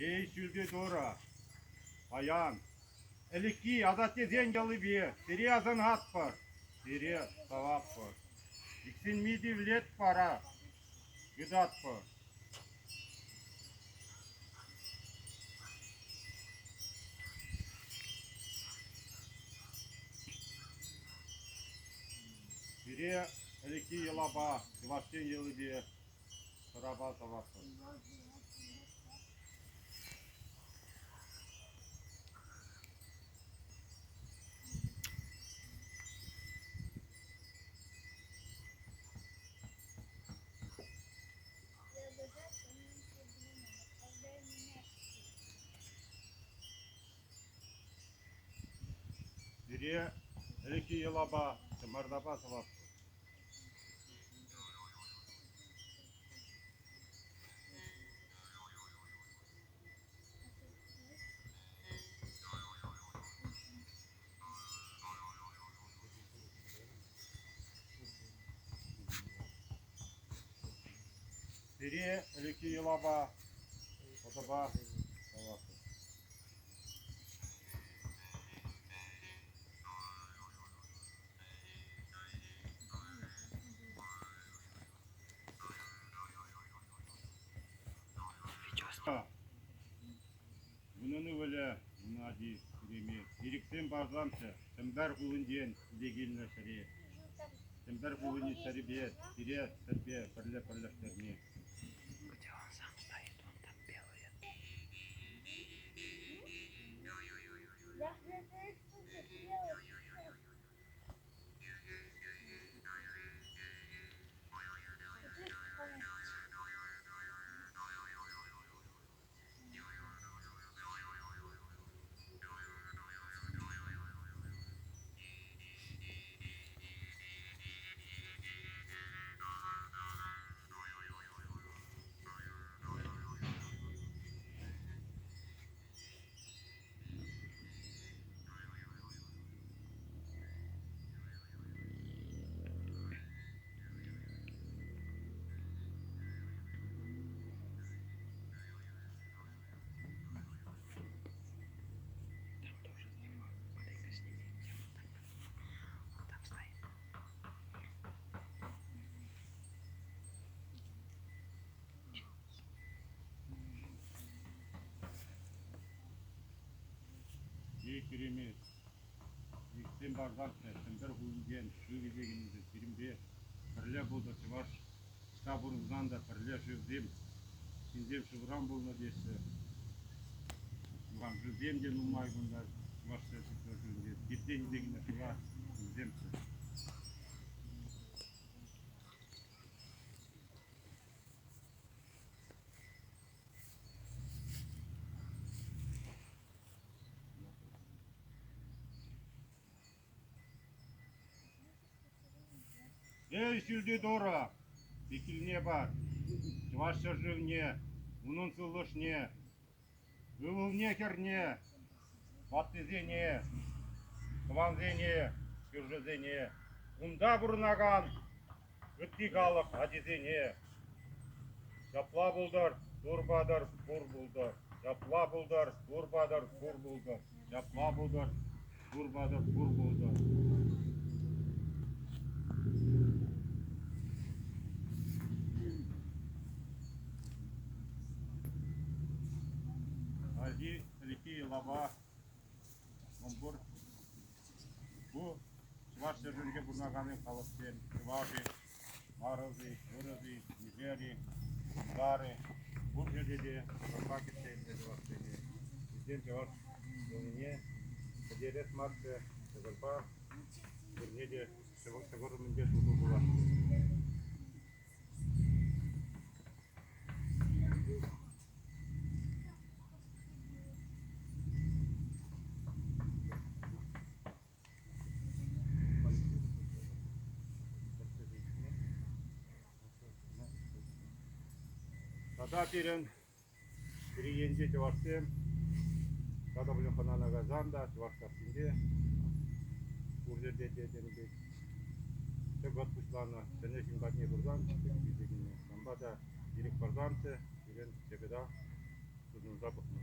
Эй, ҫӳлти Турӑ, паян ӗлӗкхи асаттесен йӑлипе сире асӑнатпӑр, сире саватпӑр. Иксӗлми тивлет вара ыйтатпӑр. Пире ӗлӗкхи йӑлапа, чӑвашсен йӑлипе сӑрапа саватпӑр. Пире ӗлӗкхи йӑлапа ҫӑмартапа сӑватпӑр. Пире ӗлӗкхи йӑлапа пӑтӑпа сӑватпӑр. Унӑн ывӑлӗ Геннадий Киремет ирӗксем парсамччӗ Чӗмпӗр хулинчен илсе килнӗ ҫӗре. Чӗмпӗр хулине ҫӗрӗпе пире ҫӗрпе пӗрле пӗрлештерни. Где он сам стоит, он там белый. Там тоже его маленько сними, где он там, он там стоит. Эй, Киремет, Иртсен парсамччӗ Чӗмпӗр хулинчен шыв илсе килнӗ пирӗнпе пӗрле пултӑр чӑваш ӑҫта пурӑнсан та пӗрле шывсем, ҫынсем шывран пулнӑ теҫҫӗ. Юханшывсем те нумай кунта чӑваш ҫӗршывӗнче. Иртен илсе килнӗ шыва ҫынсемччӗ. Эй, ҫӳлти Турӑ, пехилне пар, Чӑваш ҫӗршывне, унӑн сывлӑшне, ывӑлне-хӗрне, ваттисене, тӑвансене, кӳршӗсене, кунта пурӑнакан ытти халӑх ачисене. Ҫапла пултӑр, тур патӑр, пур пултӑр. Ҫапла пултӑр, тур патӑр, пур пултӑр. Ҫапла пултӑр, тур патӑр, пур пултӑр. Хальхи ӗлӗкхи лапа мӗнпур ку чӑваш ҫӗршывӗнче пурӑнакан халӑхсем чӑваш-и, Марӑс-и, вырӑс-и, мишер-и, тутар-и, пур ҫӗрте те ҫавӑнпа кӗтсе илнӗ чӑвашсене. Вӗсем чӑваш йӑлине пӗтерес марччӗ, ҫӑкӑрпа пурне те ҫӑкӑр умӗнче тутӑ пуласчӗ. Тата пирӗн пире енче чӑвашсем тата пулин хӑнана кайсан та Чӑвашкассинче пур ҫӗрте те тенӗ пек ҫӑкӑт пуҫланӑ ҫӗнӗ ҫын патне пырсан ҫӑкӑт илсе килнӗ. Ҫавӑнпа та ирӗк парсанччӗ пирӗн ҫӑкӑта сутӑнса. Туса пӑхнӑ.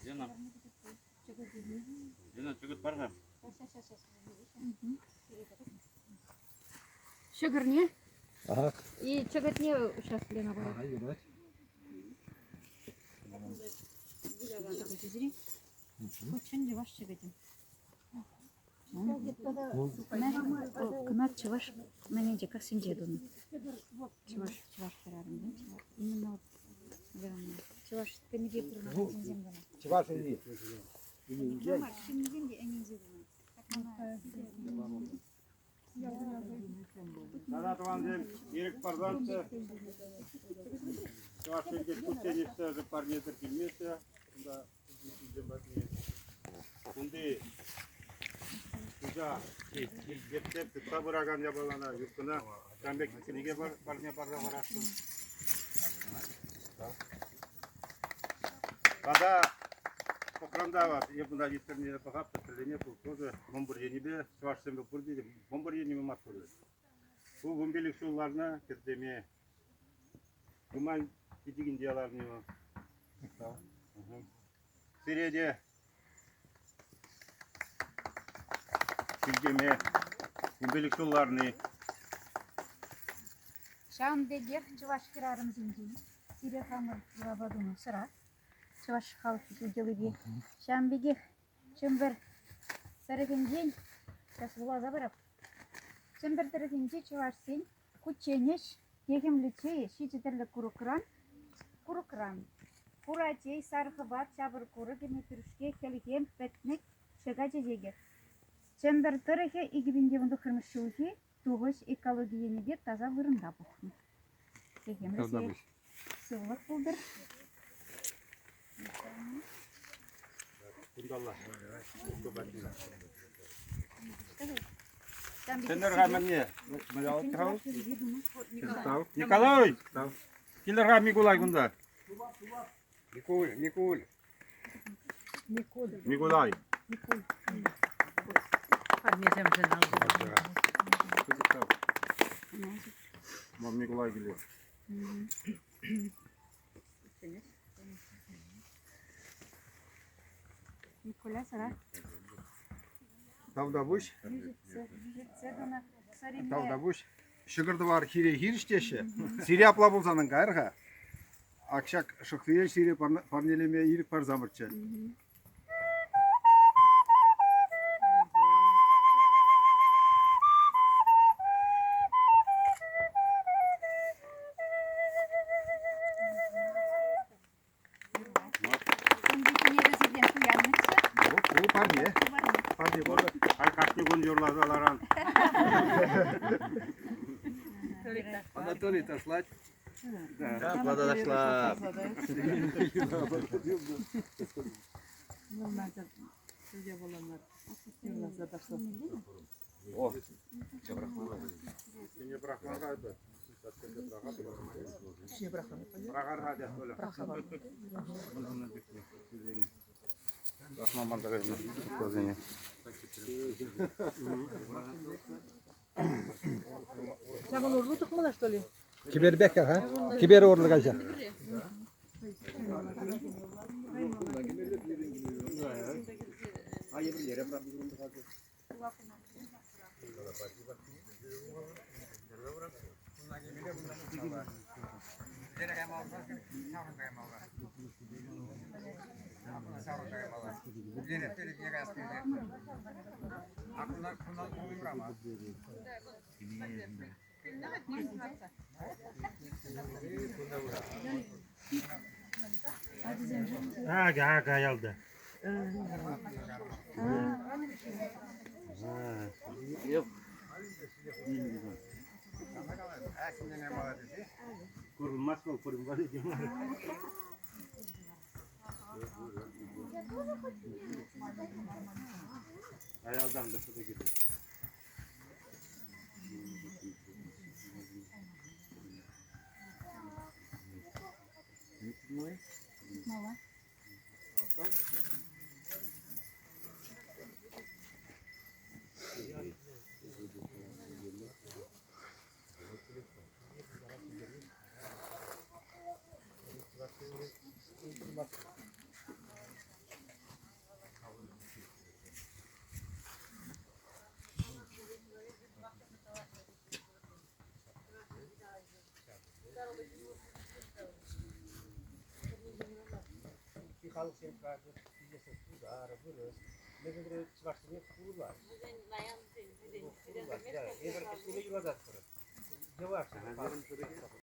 Лена, Лена, чӑкӑт пар-ха. Ҫӑкӑрне Ага. и чӑкӑтне сейчас Лена парать. Ага, юрать. Ку чӑн чӑваш чӑкӑчӗ. Кӑна чӑваш мӗнӗнче кассинче тунӑ. Чӑваш чӑваш хӗрарӑмсем именно вот чӑваш тӗнӗпе пурӑнакан ҫынсем кӑна. Чӑваш ӗни. Ӗнинчен. Мар, ҫыннисем те ӗненсе тунӑ. Тата тӑвансем, ирӗк парсанччӗ. Чӑваш Енте кучченеҫсӗр парнесӗр килмеҫҫӗ. Кунта ҫынсем патне. Кунти хуҫа ертсе тытса пыракан япалана юбкӑна ҫавӑн пек кӗнеке парне парса хӑварасшӑн. Тата пӑхран та эп мына ирттернине пӑхап та тӗллене пул тоже мӑнпур енӗпе чӑвашсемпе пурте те мӑнпур енӗпе маттур. Ку 15 ҫул ларнӑ кӗртеме. Юман чечекӗнче ларнӑ. Сире те килтеме 15 ҫул ларни. Ҫавӑн пекех чӑваш хӗрарӑмсенчен сире хамӑр йӑлапа тунӑ сӑра чӑваш халӑх йӑлипе. Ҫавӑн пекех Чӗмпӗр тӑрӑхӗнчен сейчас вуласа парап. Чӗмпӗр тӑрӑхӗнчи чӑвашсен кучченеҫ техӗмлӗ чейӗ ҫичӗ тӗрлӗ курӑкран, курӑкран. Хура чей, сар хӑват, ҫавӑр курӑкӗ, метрушке, хӗлхем, пӗтнӗк, ҫӑка чечекӗ. Чӗмпӗр тӑрӑхӗ 2019 ҫулхи тухӑҫ экологи енӗпе таса вырӑнта пухнӑ. Техӗмлӗ сире сывлӑх пултӑр. Кунталла. Сенер-ха мӗнне? Николай! Килӗр-ха Микулай кунта. Микуль, Микуль. Микулай. Парнесемшӗн Мам Микулай килет. Микуля сӑра. Тавтапуҫ. Йӳҫӗтсе тӑнӑ сӑрине. Тавтапуҫ. Ҫӑкӑр-тӑвар хире хирӗҫ теҫҫӗ. Сире апла пулсан ан кайӑр-ха. Ак ҫак шӑхлие сире парнелеме ирӗк парсамӑрччӗ. Кунти кӗнекесем туяннӑччӗ. Ку парне. Парне пултӑр. Халь кашни кун юрласа ларан. Анатолий ташлать. Ташла та ташла. О, Сине пӑрахман-ха эпӗ. Пӑрахар-ха тет Оля. Пӑрахма манса кайнӑ. Ҫавӑн урлӑ тухмалла, что ли? Кӗперпех ха. Кӗпер урлӑ каҫа. Ага, ага, ялта. Курӑнмасть вӑл, курӑнмасть те мар. Аялтан та фото кирлӗ. Мала. Халӑхсем тутар, вырӑс, мӗншӗн чӑвашсене курулаҫ. Эпир ӗҫлеме юрататпӑр. Йӑваш.